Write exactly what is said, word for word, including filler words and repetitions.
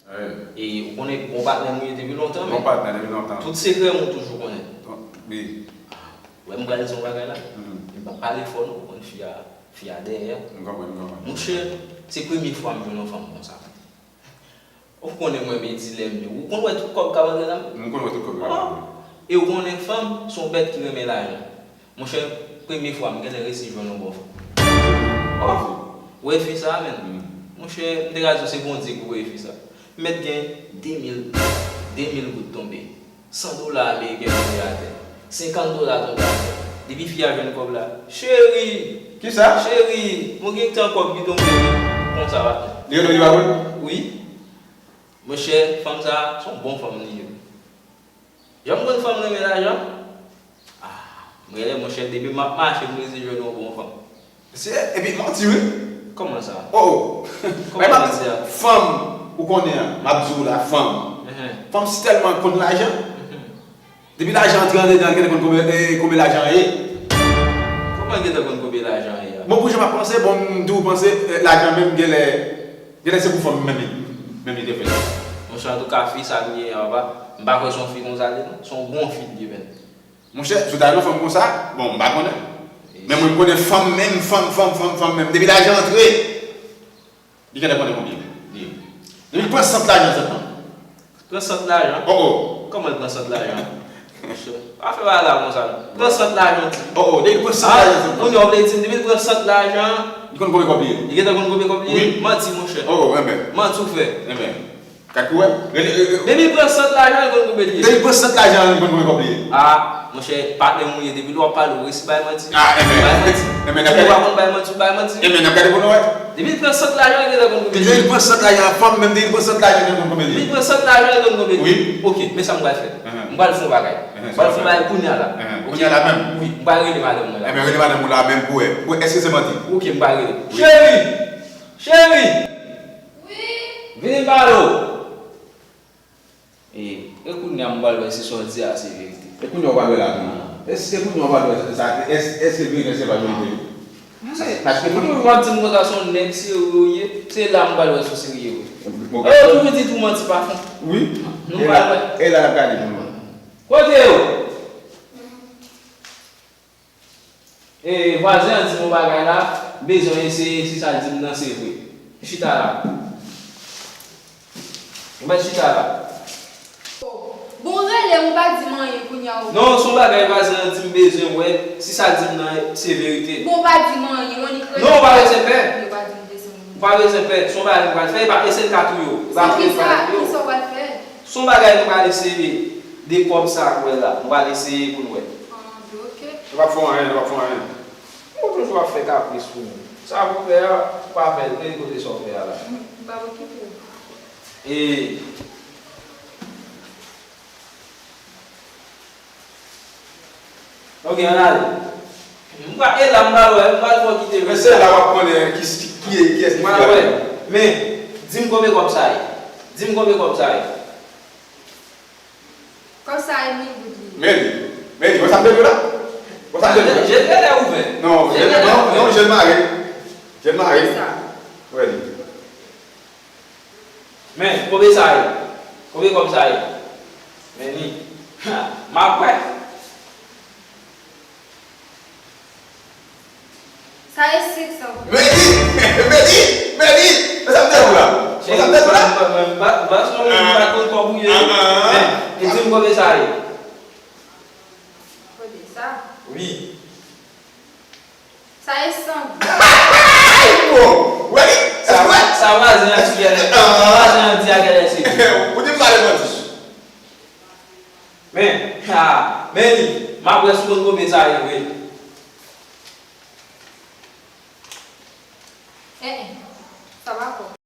E ou konnen bon patnè nou ye depi lontan, men. Bon patnè depi lontan. Tout sekrè m ou toujou konnen. Wi. Wè m pral di yon bagay la. M p ap pale fò non, ou konn fi a, fi a dèyè. M konprann, m konprann. Monchè, se premye fwa m jwenn yon fanm konsa. Ou konnen mwen men dilèm yo. Ou konn wè tout kòb k ap rantre nan men m? M konn wè tout kòb k ap rantre. E ou konnen fanm se yon bèt ki renmen lajan. Monchè, premye fwa m genlè resi jwenn yon bon fanm. Oh! Ou wè fi sa a, menn? Monchè, m te ka di w se Bondye ki voye fi sa a. M mèt gen de mil, de mil goud tonbe. San dola ameriken tonbe atè. Senkant dola tonbe atè. Depi fi a jwenn kòb la, cheri! Kisa? Cheri, mwen gen tan kòb ki tonbe wi. Konsa patnè. Li rele w, li pa vre? Wi. Monchè, fanm sa a, se yon bon fanm li ye. Jan m konn fanm renmen lajan? Ah, m rele monchè, depi m ap mache, m resi jwenn yon bon fanm. Se, epi manti wi. Kòman sa? Oh, oh. Kòman manti a? Fanm, ou konnen an, m ap di w la, fanm. Fanm si tèlman konn lajan. Depi lajan antre andedan, l gentan konn konbyen, eh, konbyen lajan an ye. Kòman l gentan konn konbyen lajan an ye a? Bon, pou jan m ap panse, bon, m di w panse, eh, lajan menm genlè, genlè se pou fanm menm li, menm li te fèt. Monchè, antouka, fi sa l ye a, papa, m pa kwè se yon fi konsa l ye non. Se yon bon fi l ye, menn. Monchè, si w ta jwenn yon fanm konsa, bon, m pa konnen. Men mwen, m konnen fanm menm, fanm, fanm, fanm, fanm menm. Depi lajan antre, li gentan konnen konbyen li ye. Depi l pran sant lajan sèlman. Pran sant lajan? Oh, oh. Kòman l pran sant lajan? Monchè, pa fè bagay la konsa non. Pran sant lajan, di. Oh, oh, depi l pran sant lajan sèlman. Kounye a w vle di m, depi l pran sant lajan, li konn konbyen kòb li ye. Li gentan konn konbyen kòb li ye? Wi. Manti, monchè. Oh, oh, enben. Manti w fè. Enben. Gad pou wè. Rele, rele. Depi l pran sant lajan, li konn konbyen li ye. Depi l pran sant lajan, li konn konbyen kòb li ye. Ah, monchè, patnè m ou ye, depi lè w ap pale, ou resi bay manti. Ah, enben. Bay manti. Enben, n ap gade. Ou pa konn bay manti, ou bay manti. Enben, n ap gade pou nou wè. Depi l pran sant lajan, li gentan konn konbyen li ye. Depi l pran sant lajan, fanm menm, depi l pran sant lajan, li gentan konn konbyen li ye. Depi l pran sant lajan, li konn konbyen li ye. Wi. Ok, men sa m pral fè. M pral fè yon bagay. M pral fè yon bagay kounye a la. Ok? Kounye a la menm? Wi, m pral rele madanm mwen la. Enben, rele madanm ou la menm pou wè. Pou wè èske se manti. Ok, m pral rele. Cheri! Cheri! Wi? Vini m pale w. E, e kounye a m pral wè si sa w di a se verite. E kounye a w pral wè la menm. Èske kounye a w pral wè sa, èske, èske verite se pa verite? Paske moun yo ap di m konsa se yon nèg serye w ye, se la m pral wè si w serye vre. E yo toujou di tou manti pa fon. Wi. Nou pral wè. E la, e la n ap gade pou nou wè. Kote yo? E, vwazen an di m yon bagay la, bezwen eseye si sa l di m nan se vre. Chita la. Ou mèt chita la. Bon, rele m, ou pa di m anyen kounye a, ou. Non, se yon bagay vwazen an di m bezwen wè si sa l di m nan se verite. Bon, ou pa di m anyen, ou annik rele m. Non, ou pa bezwen pè. Ou pa di m desann. Ou pa bezwen pè, se yon bagay m pral fè, e pa, e se l ka touye w. Se kisa, kisa w pral fè? Se yon bagay nou pral eseye. De kòb sa a k ou wè la, nou pral eseye pou n wè. Ah, ok. Nou p ap fè w anyen, nou p ap fè w anyen. Ou toujou ap fè kapris pou mwen. Sa pou fè a, ou pa fè l, men kote sa w fè a la. M p ap okipe w. E. Ok, ann ale. M pral, e la m pral wè, m pral fè w kite. Men se la w ap konnen ki, ki, kiyès ki fè. M pral wè. Men, di m konbyen kòb sa ye. Di m konbyen kòb sa ye. Kòb sa e mil goud li ye. Men li, men li, wè sa m te di w la? Wè sa m te di w la? Je l genlè ouvè. Non, je l, non, non, je l mare. Je l mare. Sa. Wè li. Men, konbyen sa ye? Konbyen kòb sa ye? Men li. Ha, m ap wè. Sa e senk san goud. Meli! Meli! Meli! Meli! Sa m te di w la? Sa m te di w la? Mwen, mwen, mwen, mwen, mwen, mwen pa konn kòb ou ye. Ah, ah, ah. Men, e di m konbyen sa ye? Konbyen sa? Wi. Sa e san goud. Ay, bon! Meli! Sa, sa vwazen an di a, sa vwazen an di a genlè se. Ou di m pale manti. Men, ha, men li, m ap wè si w konn konbyen sa ye vre. Eh, eh, sa pa kòb.